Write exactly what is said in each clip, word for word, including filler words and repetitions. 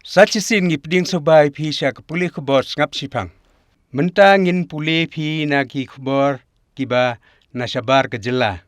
Sa shisien ngi pdiang sngewbha ïa phi sha ka pule khubor sngap shiphang. Mynta ngin pule ïa phi na ki khubor kiba na shabar ka jylla.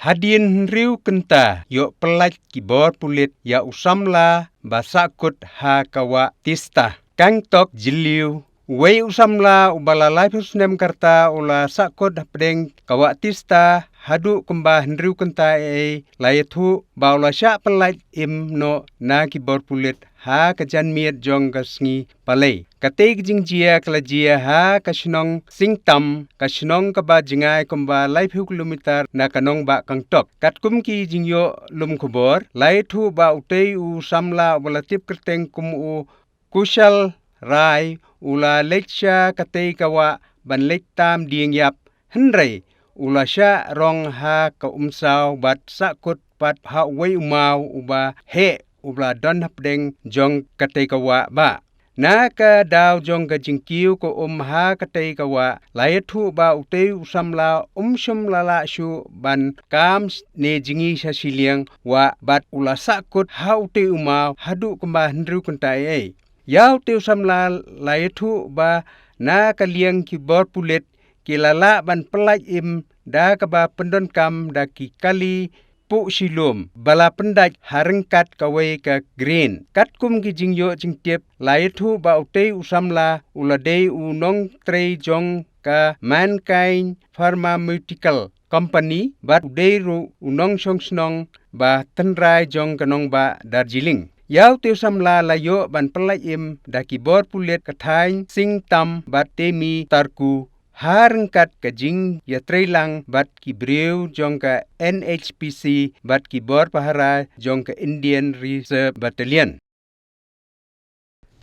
Hadien hynriew kynta ïoh pyllait ki bor pulit ïa u samla ba sahkut ha ka wah Teesta, Kangtok Jylliew. Uwei u samla uba la laiphew snem ka rta u la sahkut hapdeng ka wah Teesta haduh kumba hynriew kynta ei ei, la ïathuh ba u la shah pyllait im noh na ki bor pulit ha ka janmiet jong ka sngi Palei. Katei ka jingjia ka la jia ha ka shnong Singtam, ka shnong kaba jngai kumba laiphew kilometer na ka nongbah Kangtok. Katkum ki jingïoh lum khubor, la ïathuh ba utei u samla uba la tip kyrteng kum u Kushal Rai u la leit sha katei ka wah ban leit tam dieng ïap, hynrei u la shah rong ha ka umsaw bad sahkut pat ha uwei u maw uba heh uba la don hapdeng jong katei ka wah bah. Na ka daw jong ka jingkiew ka um ha katei ka wah, la ïathuh ba utei u samla um shym la lah shuh ban kam ne jngi sha shiliang wah bad u la sahkut ha utei u maw haduh kumba hynriew kynta ei ei. Ïa utei u samla la ïathuh ba na ka liang ki bor pulit ki la lah ban pyllait im da kaba pyndonkam da ki kali puh shilum ba la pyndait ha ryngkat kawei ka green. Katkum ki jingïoh jingtip, la ïathuh ba utei u samla u la dei u nongtrei jong ka Mankind Pharmaceutical Company bad u dei ruh u nongshong shnong ba tynrai jong ka nongbah Darjeeling. Ïa utei u samla la ïoh ban pyllait im da ki bor pulit ka thaiñ Singtam bad Temi Tarku ha ryngkat ka jingïatreilang bad ki briew jong ka N H P C bad ki bor pahara jong ka Indian Reserve Battalion.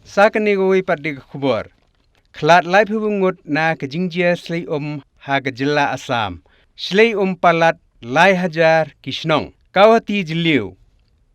Sa kane kawei pat de ka khubor. Khlad laiphew ngut na ka jingjia shlei um ha ka jylla Assam. Shlei um palat lai hajar ki shnong. Guwahati Jylliew.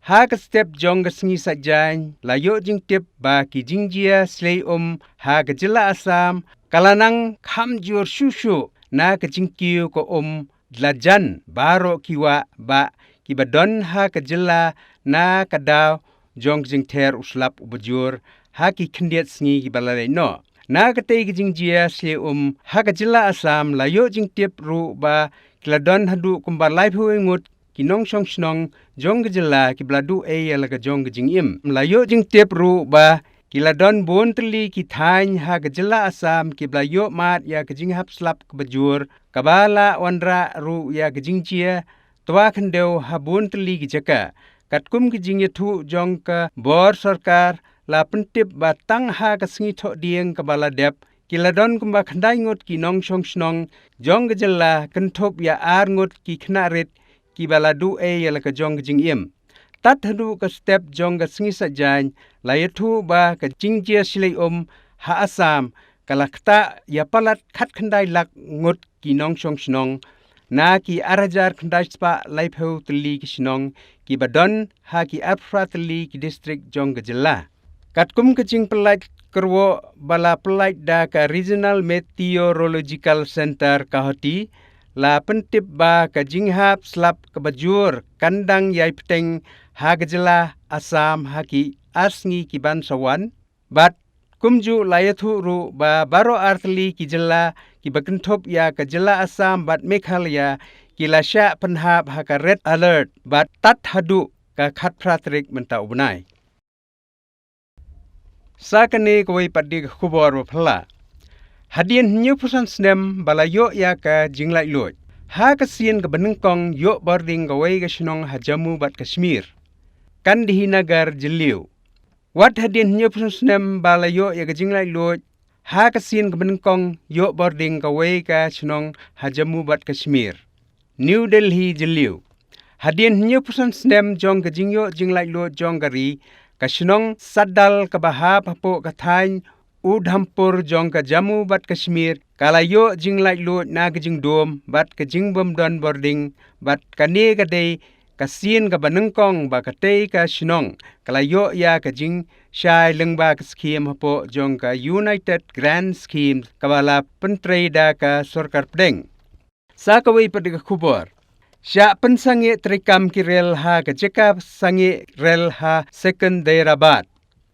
Ha ka step jong ka sngi Saitjaiñ la ïoh jingtip ba ki jingjia shlei um ha ka jylla Assam ka la nang kham jur shuh shuh na ka jingkiew ka um da la jan baroh ki wah bah kiba don ha ka jylla na ka daw jong ka jingther u slap uba jur ha ki khyndiat sngi kiba la leit noh. Na katei ka jingjia shlei um ha ka jylla Assam la ïoh jingtip ruh ba ki la don haduh kumba laiphew ngut ki nongshong shnong jong ka jylla kiba la duh ei ïa la ka jong ka jingim. La ïoh jingtip ruh ba ki la don bun tylli ki thaiñ ha ka jylla Assam kiba la ïoh mad ïa ka jinghap slap kaba jur kaba la wanrah ruh ïa ka jingjia twa khyndew ha bun tylli ki jaka. Katkum ki jingïathuh jong ka bor sorkar la pyntip ba tang ha ka sngi Thohdieng kaba la dep ki la don kumba khyndai ngut ki nongshong shnong jong ka jylla kynthup ïa ar ngut ki khynnah rit kiba la duh ei ïa la ka jong ka jingim. Tat haduh ka step jong ka sngi Saitjaiñ la ïathuh ba ka jingjia shlei um ha Assam ka la ktah ïa palat khatkhyndai lak ngut ki nongshong shnong na ki ar hajar khyndai spah laiphew tylli ki shnong kiba don ha ki arphew phra tylli ki distrik jong ka jylla. Katkum ka jingpyllait kyrwoh ba la pyllait da ka Regional Meteorological Centre Guwahati, la pyntip ba ka jinghap slap kaba jur kan dang ïai bteng ha ka jylla Assam ha ki ar sngi ki ban sa wan. Bad kumjuh la ïathuh ruh ba baroh ar tylli ki jylla kiba kynthup ïa ka jylla Assam bad Meghalaya ki la shah pynhap ha ka red alert bad tat haduh ka khatphra tarik mynta u bnai. Sa kane kawei pat de ka khubor ba phylla. Hadien hynñiewphew san snem ba la ïoh ïa ka jinglaitluid, ha ka sien kaba nyngkong ïoh bording kawei ka shnong ha Jammu bad Kashmir. Gandhinagar Jylliew. Wat hadien hynñiewphew san snem ba la ïoh ïa ka jinglaitluid, ha ka sien kaba nyngkong ïoh bording kawei ka shnong ha Jammu bad Kashmir. New Delhi Jylliew. Hadien hynñiewphew san snem jong ka jingïoh jinglaitluid jong ka ri, ka shnong Sadal kaba hap hapoh ka thaiñ Udhampur jong ka Jammu bad Kashmir ka la ïoh jinglaitluid na ka jingdum bad ka jingbymdon bording, bad kane ka dei ka sien kaba nyngkong ba katei ka shnong ka la ïoh ïa ka jingshai lyngba ka skhim hapoh jong ka United Grant Scheme kaba la pyntrei da ka sorkar pdeng. Sa kawei pat de ka khubor. Shah pynsangeh treikam ki rel ha ka jaka sangeh rel ha Secunderabad.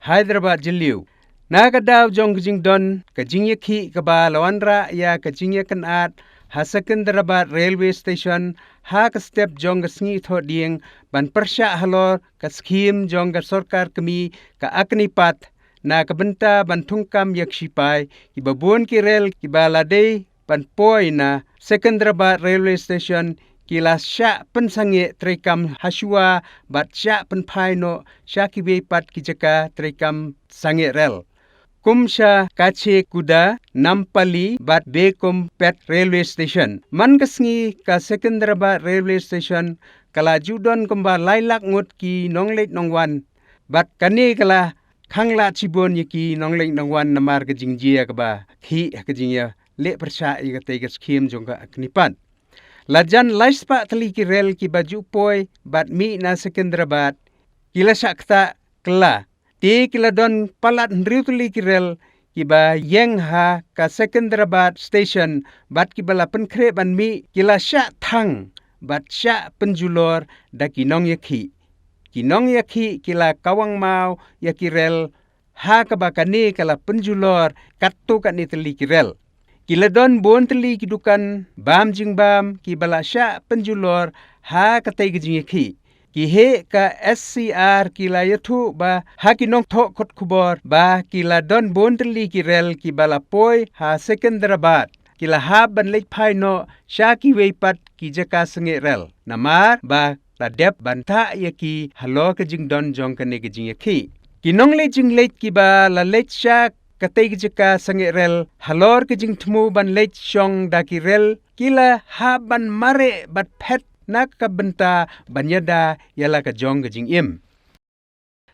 Hyderabad Jylliew. Na ka daw jong ka jingdon ka jingïakhih kaba la wanrah ïa ka jingïakynad ha Secunderabad Railway Station, ha ka step jong ka sngi Thohdieng, ban pyrshah halor ka skhim jong ka sorkar kmie ka Agnipath, na ka bynta ban thungkam ïa ki shipai, kiba bun ki rel kiba la dei ban poi na Secunderabad Railway Station ki la shah pynsangeh treikam hashuwa bad shah pynphai noh sha kiwei pat ki jaka treikam sangeh rel, kum sha Kachiguda, Nampally bad Begumpet Railway Station. Man ka sngi ka Secunderabad Railway Station ka la ju don kumba lai lak ngut ki nongleit nongwan, bad kane ka la khang lah shibun ïa ki nongleit nongwan namar ka jingjia kaba khih ha ka jingïaleh pyrshah ïa katei ka skhim jong ka Agnipath. La jan lai spah tylli ki rel kiba ju poi bad mih na Secunderabad ki la shah ktah kylla. Te ki la don palat hynriew tylli ki rel kiba ïeng ha ka Secunderabad Station bad kiba la pynkhreh ban mih ki la shah thang bad shah pynjulor da ki nongïakhih. Ki nongïakhih ki la kawang maw ïa ki rel, ha kaba kane ka la pynjulor katto katne tylli ki rel. Ki la don bun tylli ki dukan bam jingbam kiba la shah pynjulor ha katei ka jingïakhih. Ki heh ka S C R ki la ïathuh ba ha ki nongthoh kot khubor ba ki la don bun tylli ki rel kiba la poi ha Secunderabad ki la hap ban leit phai noh sha kiwei pat ki jaka sangeh rel, namar ba la dep ban thah ïa ki halor ka jingdon jong kane ka jingïakhih. Ki nongleit jingleit kiba la leit sha katei ka jaka sangeh rel halor ka jingthmu ban leit shong da ki rel ki la hap ban mareh bad phet na ka bynta ban ïada ïa la ka jong ka jingim.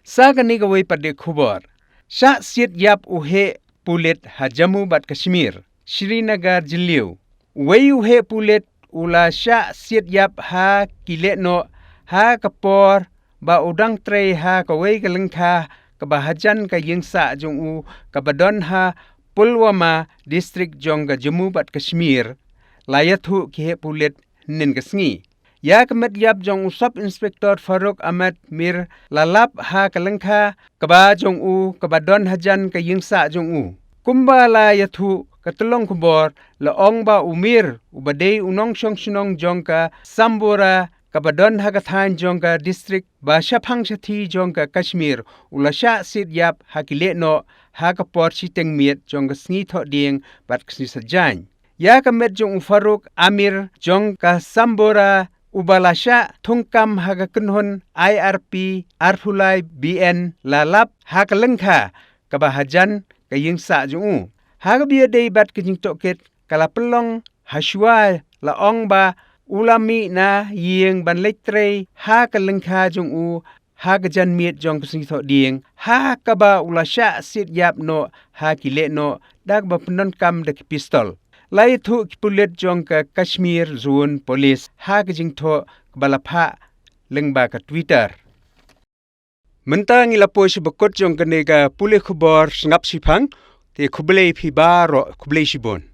Sa kane kawei pat de khubor. Shah siat ïap u heh pulit ha Jammu bad Kashmir, Srinagar Jylliew. Uwei u heh pulit u la shah siat ïap ha ki lehnoh ha ka por ba u dang trei ha kawei ka lyngkha kaba hajan ka ïingsah jong u kaba don ha Pulwama, district jong ka Jammu bad Kashmir, la ïathuh ki heh pulit hynnin ka sngi. Ïa ka met ïap jong u Sub Inspector Farooq Ahmed Mir la lap ha ka lyngkha kaba jong u kaba don hajan ka ïingsah jong u. Kumba la ïathuh ka tyllong khubor, la ong ba u Mir uba dei u nongshong shnong jong ka Sambora kaba don ha ka thaiñ jong ka district ba shaphang shathie jong ka Kashmir u la shah siat ïap ha ki lehnoh ha ka por shiteng miet jong ka sngi Thohdieng bad ka sngi Saitjaiñ. Ïa ka met jong u Farooq Amir jong ka Sambora uba la shah thungkam ha ka kynhun I R P arphew lai B N la lap ha ka lyngkha kaba hajan ka ïingsah jong u. Ha kaba ïadei bad ka jingtohkit ka la pynlong hashuwa, la ong ba u la mih na ïing ban leit trei ha ka lyngkha jong u ha ka janmiet jong ka sngi Thohdieng, ha kaba u la shah siat ïap noh ha ki lehnoh da kaba pyndonkam da ki pistol. La ïathuh ki pulit jong ka Kashmir Zone Police ha ka jingthoh kaba la phah lyngba ka Twitter. Mynta ngi la poi sha ba kut jong kane ka pule khubor sngap shiphang, te khublei phi baroh, khublei shibun.